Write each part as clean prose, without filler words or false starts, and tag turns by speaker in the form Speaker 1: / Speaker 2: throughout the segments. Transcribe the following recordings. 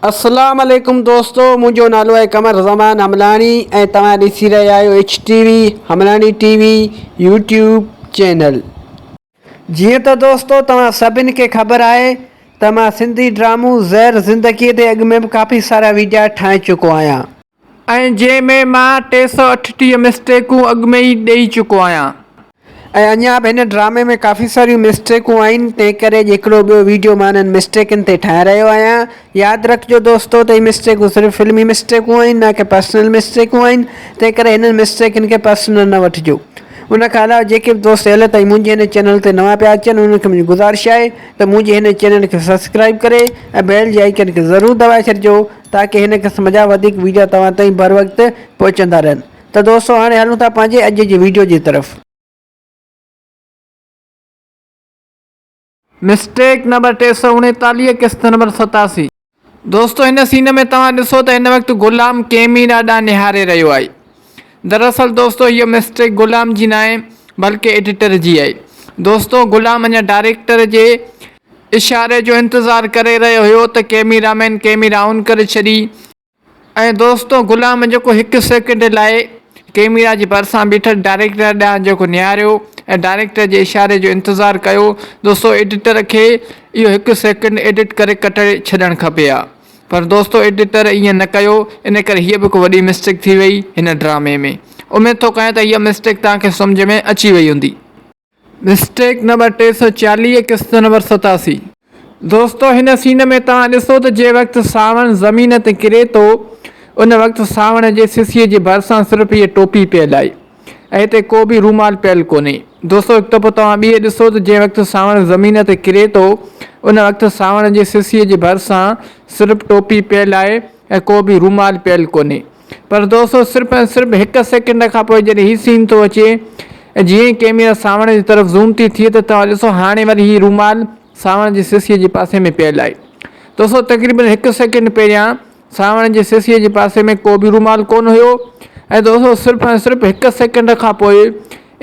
Speaker 1: اسلام عليڪم دوستو منهنجو نالو آهي قمر زمان حملاڻي ۽ توهان ڏسي رهيا آهيو H T V Hamlani T V YouTube channel. جيئن ته دوستو توهان سڀن کي خبر آهي ته مان سنڌي ڊرامو زهر زندگي تي اڳ ۾ به ڪافي سارا ويڊيا ٺاهي چڪو آهيان.
Speaker 2: ۽ جنهن ۾ مان 338 مسٽيڪون اڳ ۾ ئي ڏئي چڪو آهيان.
Speaker 1: ۽ اڃا به هن ڊرامي ۾ ڪافي ساريون مسٽيڪون آهن تنهن ڪري اڄ هڪڙو ٻيو ويڊيو مان انهن مسٽيڪن تي ٺاهي رهيو آهيان ياد رکجو دوستو ته هي مسٽيڪون صرف فلمي مسٽيڪون آهن نه ڪي پرسنل مسٽيڪون آهن تنهن ڪري هنن مسٽيڪن کي پرسنل نه وٺجو ان کان علاوه جيڪي به دوست هيل تائين منهنجي هن چينل تي نوان پيا اچن انهن کي منهنجي گذارش آهي ته منهنجي هن چينل کي سبسڪرائب ڪري ۽ بيل جي آئيڪن کي ضرور دٻائي ڇڏجو تاڪي هن قسم جا وڌيڪ ويڊيو توهان تائين بروقت پهچندا رهن. ته دوستو هاڻي هلون ٿا پنهنجي اڄ جي ويڊيو جي طرف.
Speaker 2: مسٽيڪ نمبر 339 قسط نمبر 87. دوستو هن سين ۾ توهان ڏسو ته هن وقت غلام ڪيميرا ڏانهن نهاري رهيو آهي. دراصل دوستو هيء مسٽيڪ غلام جي ناهي بلڪه ايڊيٽر جي آهي. دوستو غلام اڃا ڊائريڪٽر جي اشاري جو انتظار ڪري رهيو هيو ته ڪيميرا مين ڪيميرا آن ڪري ڇڏي. ۽ دوستو غلام جيڪو هڪ سيڪنڊ لاء ڪيميرا جي ڀرسان بيٺل ڊائريڪٽر ڏانهن جيڪو نهاريو ۽ ڊائريڪٽر جي اشاري جو انتظار ڪيو دوستو ايڊيٽر کي اهو هڪ سيڪنڊ ايڊٽ ڪري ڪٽي ڇڏڻ کپي ها پر دوستو ايڊيٽر ائين نه ڪيو ان ڪري هيء به هڪ وڏي مسٽيڪ ٿي وئي هن ڊرامي ۾ اميد ٿو ڪيان ته هيء مسٽيڪ توهان کي سمجهه ۾ اچي وئي هوندي. مسٽيڪ نمبر 340 قسط نمبر 87. دوستو هن سين ۾ توهان ڏسو ته جنهن وقت سانوڻ زمين تي ڪري ٿو ان وقت سانوڻ جي سسيء جي ڀرسان صرف هيء ٽوپي پيل آهي ۽ هتي ڪو به رومال پيل ڪونهي. دوستو هڪ دفعو توهان ٻيهر ڏسو ته جنهن وقت سانوڻ زمين تي ڪري ٿو ان وقت سانوڻ جي سسيء جي ڀرسان صرف ٽوپي پيل آهي ۽ ڪو به رومال پيل ڪونهي. پر دوستو صرف ۽ صرف هڪ سيڪنڊ کان پوء جڏهن هي سين ٿو اچي ۽ جيئن ئي ڪيميرا سانوڻ جي طرف زوم ٿي ٿئي ته توهان ڏسو هاڻي وري هي رومال سانوڻ جي سسيء جي پاسي ۾ پيل آهي. دوستو تقريبن هڪ سيڪنڊ پهريان سانوڻ جي سسيء جي پاسي ۾ ڪو به رومال ڪونه هيو ۽ دوستو صرف ۽ صرف هڪ سيڪنڊ کان پوء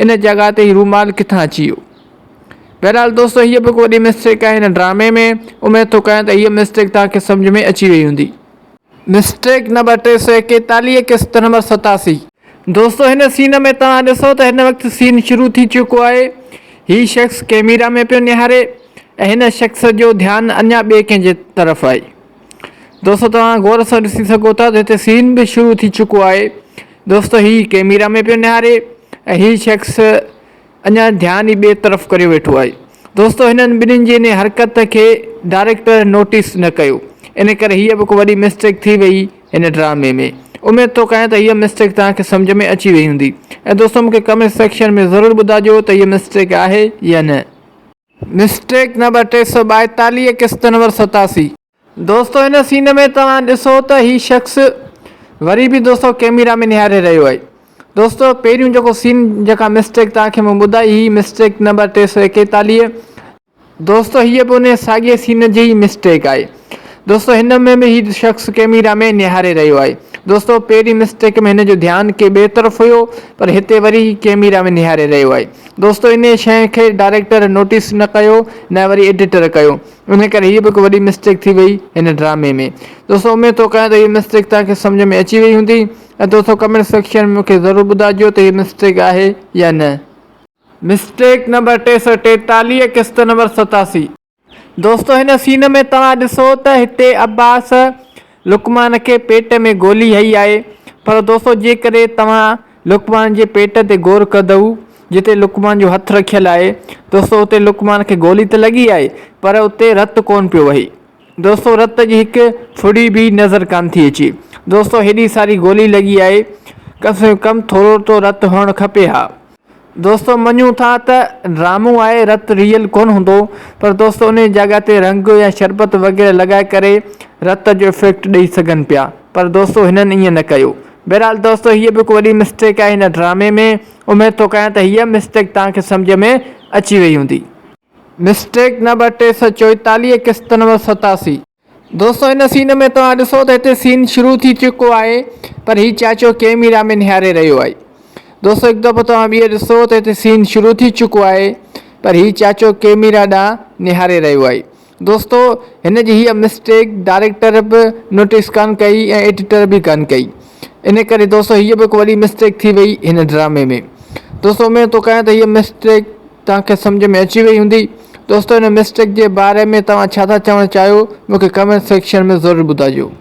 Speaker 2: ان جڳهه تي هي رومال ڪٿان اچي ويو. بهرحال دوستو هيء به هڪ وڏي مسٽيڪ آهي هن ڊرامي ۾ اميد ٿو ڪيان ته هيء مسٽيڪ توهان کي سمجهه ۾ اچي وئي هوندي. مسٽيڪ نمبر 341 قسط نمبر 87. دوستو هن سين ۾ توهان ڏسو ته هن وقت سين شروع ٿي چڪو آهي هي شخص ڪيميرا ۾ پيو نهاري ۽ هن شخص جو ڌيان اڃا ٻئي ڪنهن جي طرف آهي دوستو توهان غور سان ڏسي سگهو ٿا ته هتي سين به شروع ٿي چڪو آهي دوستو هي ڪيميرا ۾ پيو نهاري ۽ هي شخص اڃا ڌيان ئي ٻئي طرف ڪريو ويٺو آهي. دوستو هنن ٻنهين جي انهي حرڪت کي ڊائريڪٽر نوٽيس نه ڪيو ان ڪري هيء به هڪ وڏي مسٽيڪ ٿي وئي هن ڊرامي ۾ اميد ٿو ڪيان ته هيء مسٽيڪ توهان کي سمجهه ۾ اچي وئي هوندي ۽ دوستو مونکي ڪمينٽ سيڪشن ۾ ضرور ٻڌاجو ته هيء مسٽيڪ آهي يا نه. مسٽيڪ نمبر 342 قسط نمبر 87. دوستو هن سين ۾ توهان ڏسو ته هي شخص وري به دوستو ڪيميرا ۾ نهاري رهيو آهي دوستو پهريون جيڪو سين جيڪا مسٽيڪ توهان کي مون ٻڌائي هي مسٽيڪ نمبر 341 دوستو هيء به ان ساڳي سين جي ئي مسٽيڪ آهي دوستو هن ۾ به هي شخص ڪيميرا ۾ نهاري رهيو آهي دوستو پهرين مسٽيڪ ۾ هن جو ڌيان ڪي ٻئي طرف هيو پر هتي وري هي ڪيميرا ۾ نهاري رهيو آهي دوستو انهي شيء کي ڊائريڪٽر نوٽيس نه ڪيو نه وري ايڊيٽر ڪيو ان ڪري هيء به هڪ وڏي مسٽيڪ ٿي وئي هن ڊرامي ۾ دوستو اميد ٿو ڪيان ته هيء مسٽيڪ توهان کي سمجهه ۾ اچي وئي هوندي ۽ دوستو ڪمينٽ سيڪشن ۾ مونکي ضرور ٻڌائجو ته هيء مسٽيڪ آهي يا نه. مسٽيڪ نمبر 343 قسط نمبر 87. دوستو هن سين ۾ توهان ڏسو ته هتي عباس لقمان کي پيٽ ۾ گولي هنئي آهي پر دوستو جيڪڏهن توهان لقمان جي پيٽ تي غور ڪندؤ جتي لقمان جو هٿ رکيل آهي دوستو اتي لقمان کي گولي ته لڳي آهي پر اتي رت ڪونه پيو وهي دوستو رت جي هڪ ڦڙي به نظر ڪانه ٿي اچي دوستو هيڏي ساري گولي لڳي آهي ڪم سي ڪم ٿورو تو رت هئڻ کپي ها. دوستو مڃون ٿا ته ڊرامو آهي رت ريئل ڪونه هوندو پر دوستو انهي جڳهه تي رنگ يا شربت وغيره لڳائي ڪري رت جو افيڪٽ ڏئي سگهن پيا پر دوستو هنن ائين نه ڪيو بهرحال دوستو هيء به هڪ وڏي مسٽيڪ آهي هن ڊرامي ۾ اميد ٿو ڪيان ته هيء مسٽيڪ توهان کي سمجهه ۾ اچي وئي هوندي. مسٽيڪ نمبر 344 قسط نمبر 87. دوستو هن سين ۾ توهان ڏسو ته هتي سين شروع ٿي چڪو آهي پر هي چاچو ڪيميرا ۾ نهاري رهيو آهي دوستو هڪ دفعو توهان ٻيهر ڏسو ته هتي سين شروع ٿي چڪو آهي پر هي چاچو ڪيميرا ڏانهن نهاري رهيو آهي. دوستو هن جي هيء مسٽيڪ ڊائريڪٽر به نوٽيس ڪانه ڪئي ۽ ايڊيٽر به ڪانه ڪئي ان ڪري دوستو هيء به هڪ وڏي مسٽيڪ ٿي وئي هن ڊرامي ۾ دوستو اميد ٿو ڪيان ته هيء مسٽيڪ توهان کي سمجهه ۾ اچي وئي هوندي دوستو هن مسٽيڪ جي باري ۾ توهان ڇا ٿا چوڻ چاهيو مون کي ڪمينٽ سيڪشن ۾ ضرور ٻڌائجو.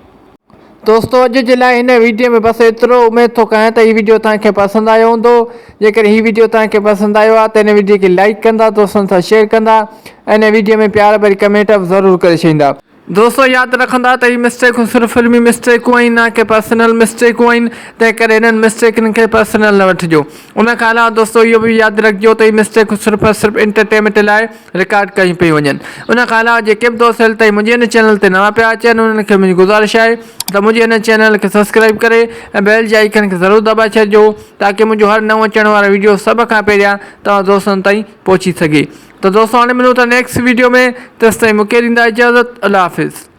Speaker 2: دوستو اڄ جي لاء هن ويڊيو ۾ بس ايترو اميد ٿو ڪيان ته هي ويڊيو توهان کي پسند آيو هوندو جيڪڏهن هي ويڊيو توهان کي پسند آيو آهي ته هن ويڊيو کي لائيڪ ڪندا دوستن سان شيئر ڪندا ۽ هن ويڊيو ۾ پيار ڀري ڪمينٽ به ضرور ڪري ڇڏيندا. دوستو ياد رکندا ته هي مسٽيڪون صرف فلمي مسٽيڪون آهن نه ڪي پرسنل مسٽيڪون آهن تنهن ڪري هنن مسٽيڪن کي پرسنل نه وٺجو ان کان علاوه دوستو اهو به ياد رکجو ته هي مسٽيڪون صرف ۽ صرف انٽرٽينمينٽ لاء رڪارڊ ڪيون پيون وڃن. ان کان علاوه جيڪي به دوست هيل تائين منهنجي هن چينل تي نوان پيا اچن انهن کي منهنجي گذارش آهي ته منهنجي هن چينل کي سبسڪرائيب ڪري ۽ بيل جي آئيڪن کي ضرور دٻائي ڇڏجو تاڪه منهنجو هر نئون اچڻ وارو ويڊيو سڀ کان پهريان توهان دوستن تائين پهچي سگهي ته دوستو هاڻي ملون ٿا نيڪسٽ ويڊيو ۾ تيستائين مونکي ڏيندا اجازت الله حافظ.